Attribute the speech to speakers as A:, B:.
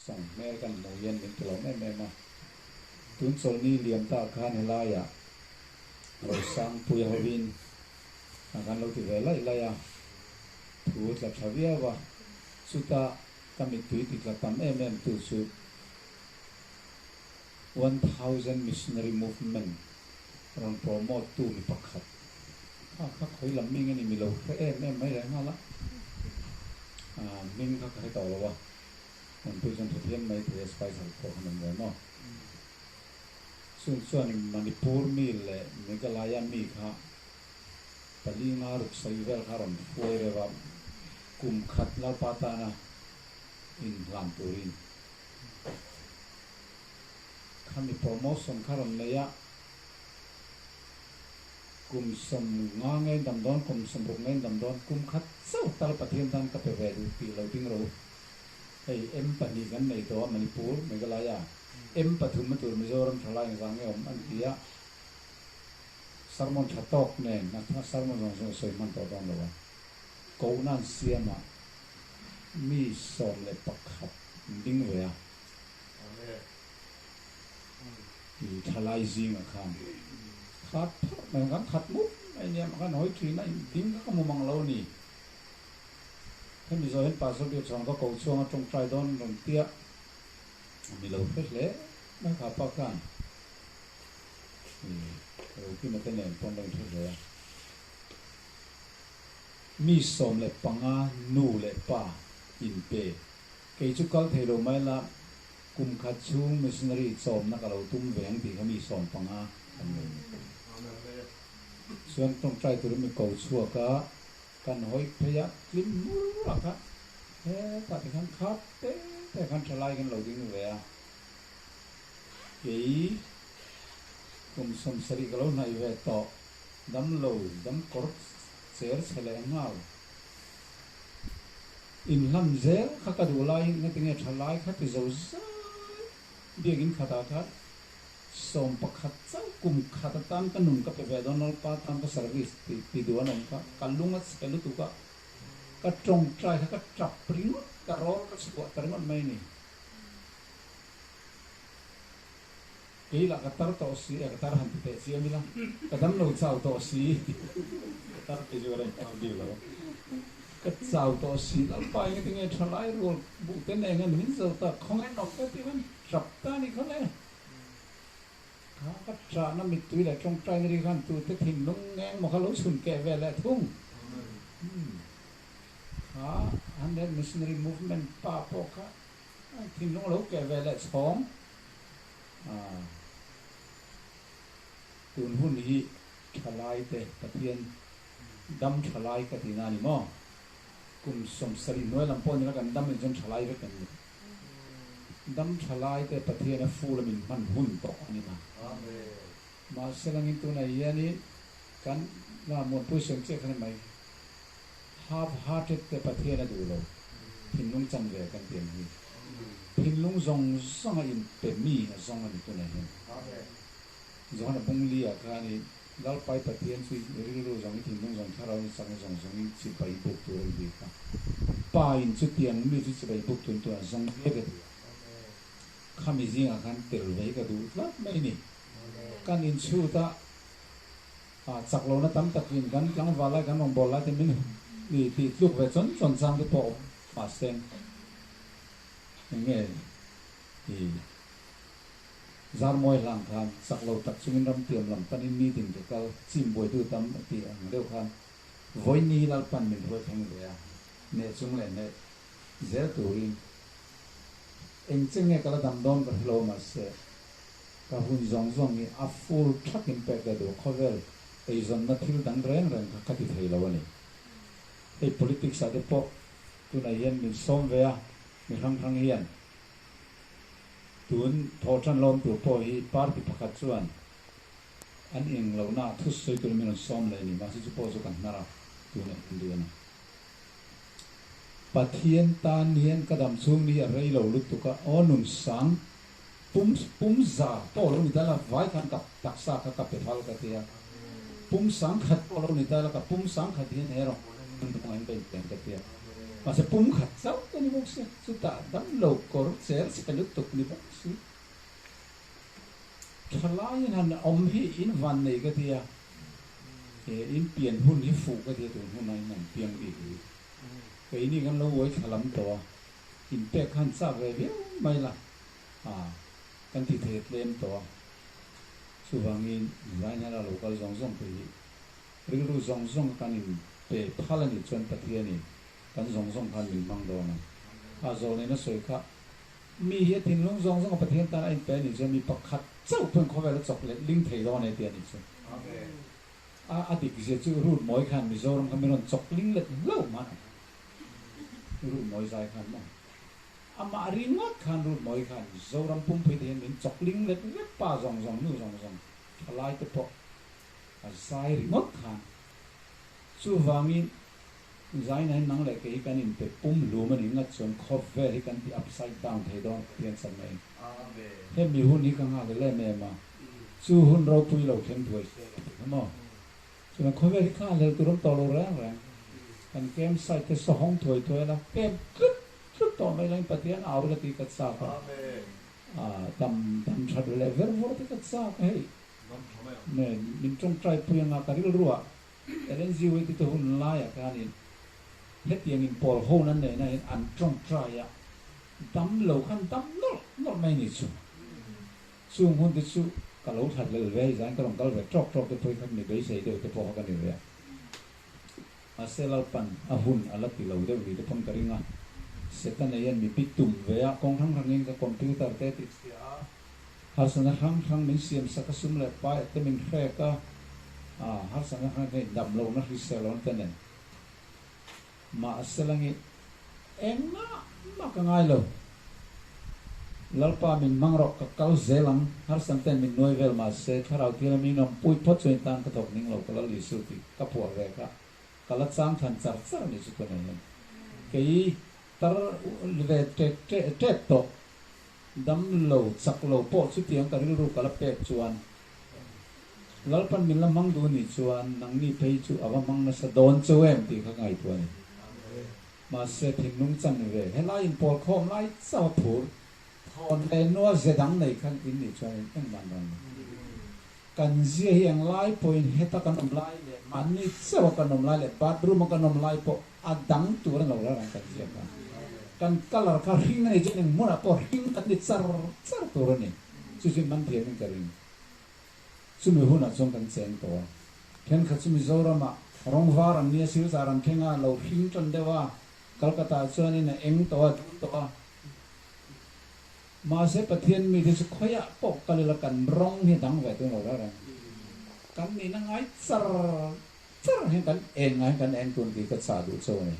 A: Sawng hmel kan hmuh hian min ti lawm em em a. Tun chawlhni liam ta khan helaiah Rosangpuia hovin a kan lo ti ve laih laih a, thu tla tha viau a. Chuta ka mittui ti tla tam em em tu chu 1000 Missionary Movement rawn promote tu mi pakhat kha kha khawi lam mi nge ni mi lo hre em em mai leh nghal a, hming kha ka hre tawh lo a. An pui chuan hrethiam mai thei a spice ho pawh khan awm ve maw? Chung chuan Manipur mi leh Meghalaya mi kha pali nga ruk sawi vel kha rawn hruai reuh a, kum khat Lalpa tana inhlan turin khami promotion kha rawn nei a, kum 50 nge in dam dawn, kum 60 nge in dam dawn, kum khat chauh tal Pathian tan ka pe ve duh tih lo ding ro. Hei M pahnih kan nei tawh a, Manipur, Meghalaya, M pathum a tur Mizoram thalai engzah nge awm an ti a, sermon tha tawk nen a sermon zawng zawng sawi hman tawh dawn lo a, kohna an siam a, mi 11 an ding ve a, i thalai zingah khan khat pharh mai kan khat mup mai nia kan hawi thin a, ding kha ka hmu mang lo a ni. Hemi zawh hian Pastor Biak chuan ka ko chhuang a tawngtai dawn rawn tia a mi lo hre hle mai kha pa khan i Rokima te nen pawn lo inhre hle a. Mi 15 nu leh pa inpe kei chu kal thei lo mai la kum khat chhung missionary chawmna ka lo tum ve ang tih kha mi 15 kan nei. Chuan tawngtai turin mi ko chhuak a. Kan hawi phei a, tlim mur a kha hetah te khan khat te te khan tha lai kan lo ding ve a, kei kum 70 ka lo hnaih ve tawh, dam lo dam kawr cher chhe leh nghal. Inhlan zel kha ka duh laiin ngatinge tha lai kha ti zo zai biakin khatah khan 11 chauh kum khat atan ka nun ka pe ve dawn Lalpa tan ka service tih ti duh an awm kha ka lung a chhe lutuk a, ka tawngtai kha ka tap ringawt ka rawl ka chhuah ta ringawt mai a ni. Kei lah ka tar tawh si e, ka tar han ti teh chiam ila, ka dam lo chau tawh si, ka tar ti chu ka la inhau bik lo, ka chau tawh si Lalpa engatinge thalai rual buh te nen hian min zo ta khawngaih nawm ka ti khan tap ta a ni kha le. Kha ka chahna mittui leh tawngtaina ri khan tute thinlung ngeng maw kha lo chhun keh ve leh thung. Kha Hundred Missionary Movement pa pawh kha thinlung a lo keh ve leh chhawng. Tun hun hi thalai te Pathian dam thalai ka ti na a ni maw? Kum 70 hnuai lam pawh nila kan dam in chuan thalai vek kan ni. Dam tha lai te Pathian a ful a min hman hun tawh a ni ma. Mahse langin tunah hianin kan la muanpui seng chiah kha ni mai. Half hearted te Pathian a duh lo. Thinlung chan ve kan ti ang hi. Thinlung zawng zawng a inpe mi a zawng a ni tunah hian. Johana Bungli-ah khanin Lalpai Pathian chu i rilru zawng, i thinlung zawng, thlarau in sakna zawng zawngin chibai buk tur a ni bik a. Pa in chutiang mi chu chibai buk tun tur a zawng mek a ti a. Khami zingah khan tel ve hi ka duh tlat mai ni. Kan inchhut a, chak lohna tam takin kan tlangval lai, kan rawngbâwl lai te min tih tluk ve chawn chawn chang te pawh awm mahse eng nge i Zarmawi hlang khan chak lo tak chungin ramtiam lam panin meeting ka kal chim buaitu tam a tih ang deuh khan vawiin hi Lalpan min hruai thleng ve a, hneh chung leh hneh zel turin eng che nge ka la dam dawn ka hre lo mahse ka hun zawng zawng hi a full thakin pek ka duh khawvel eizawnna thil dang reng reng kha ka ti thei lo a ni. Hei politics ah te pawh tunah hian min sawm ve a mi hrang hrang hian. Tun thawhṭan lawm tur pawh hi party pakhat chuan an eng lohna ah thusawi turin min rawn sawm leh a ni. Mahse chu pawh chu kan hnar a, tunah kan duh a ni. Pathian tan hian ka dam chhung ni hi a rei lo lutuk a, aw nun sang pum pum za pawh lo ni ta la, vai khan ka taksa kha ka pe phal ka ti a, pum sang khat pawh lo ni ta la, ka pum sang khat hian he rawngbawlna hi nun dawngah hian ka intiam ka ti a. Mahse pum khat chauh ka ni bawk sia, chutah damlo kawr cher chhe lutuk ni bawk si. Thalaiin han awm hi in van nei ka ti a, in pian hun hi fuh ka ti a tun huna in han piang bik hi. Keini kan lo uai thla lam tawh a, in pek khan chak ve viau mai la, kan ti thei tlem tawh a. Chuvangin Zainhela lo kal zawng zawng te hi rilru zawng zawng a kan in pe phal a nih chuan Pathianin kan zawng zawng khan min hmang dawn a. A zawlneina sawi kha mi hi a thinlung zawng zawng a Pathian tan a in pe a nih chuan mi pakhat chauh pawhin khawvel a chawk let ling thei dawn e ti a nih chu. A a dik zia chu Rut Mawi khan Mizoram kha min rawn chawk ling let hlauh man a. Rut Mawi zai khan maw? Amah ringawt khan Rut Mawi khan Zoram pumpui te hian min chawk ling let vek pa zawng zawng nu zawng zawng thalai te pawh a zai ringawt khan chuvangin zaina hi nang leh kei hi kan inpe pum hlum a ni ngat chuan khawvel hi kan ti upside down thei dawn Pathian chhan mai hemi hun hi ka nghak lem em a chu hun ropui lo thleng thuai se ka ti kha maw. Chuan khawvel hi kha hlel tur awm tawh lo reng reng. Kan camp site te saw hawng thuai thuai la, camp tlut tlut tawh mai langin Pathian au ila tih ka chak a. Dam dam tha duh leh ver vawr te ka chak a hei. Ne min tawngtai pui anga ka rilru ah Ellen G. White te hun laiah khanin hetiang in pawl ho nan neihna hian an tawngtai a, dam lo khan dam nawlh nawlh mai ni chu. Chung hun te chu ka lo that lel ve a, zain ka rawn kal ve tawk tawk te pawh hi kha mi beisei deuh te pawh kha ka ni ve a. Mahse Lalpan a hun a la ti lo deuh ni te pawn ka ring a, Setana hian mi bi tum ve a, kawng hrang hrangin ka computer te a ti chhia a, harsatna hrang hrang min siam sak a, sum leh pai te min hrek a, harsatna hrang hrang dam lohna hrisel lohna te nen. Mahse langi engmah mah ka ngai lo. Lalpa min hmang rawh ka kal zel ang, harsan ten min nuai vel mahse thlarau thil a mi nawm pui phawt chuan i tan ka thawk ning lo ka lal Isu tih ka phuah ve kha ka la chang than char char a nih chu tunah hian kei tar ve ṭek ṭep tawh dam lo chak lo pawh chutiang ka rilru ka la pek chuan Lalpan min la hmang duh nih chuan nangni phei chu a va hmang nasa dawn cheu em tih kha ka ngaihtuah a ni. Mahse thinlung chan ve helai inpawl khawm lai chauh a phur thawn leh nua ze dang nei khan in nih chuan in engmah an rawn ni. Kan zia hi eng lai pawhin heta kan awm lai leh mahni chauha kan awm lai leh bathroom a kan awm lai pawh a dang tur a lo la reng kan zia kha. Kan colour kha hring a nih chuan eng hmunah pawh hring kan ni char char tur a ni. Chu chu man thiamin ka ring. Chumi hunah chuan kan cheng tawh a. Thenkhat chu Mizoramah rawng var an nia silchar an thleng a, lo hring tan deuh a, Calcutta-ah chuanin a eng tawh a, dul tawh a. Mahse Pathian mite chu khawiah pawh kal ila kan rawng hi a dang ve tun lo reng reng. Kan nihna ngai char char hian kan eng ah hian kan eng tun tih ka chah duh chauh a ni.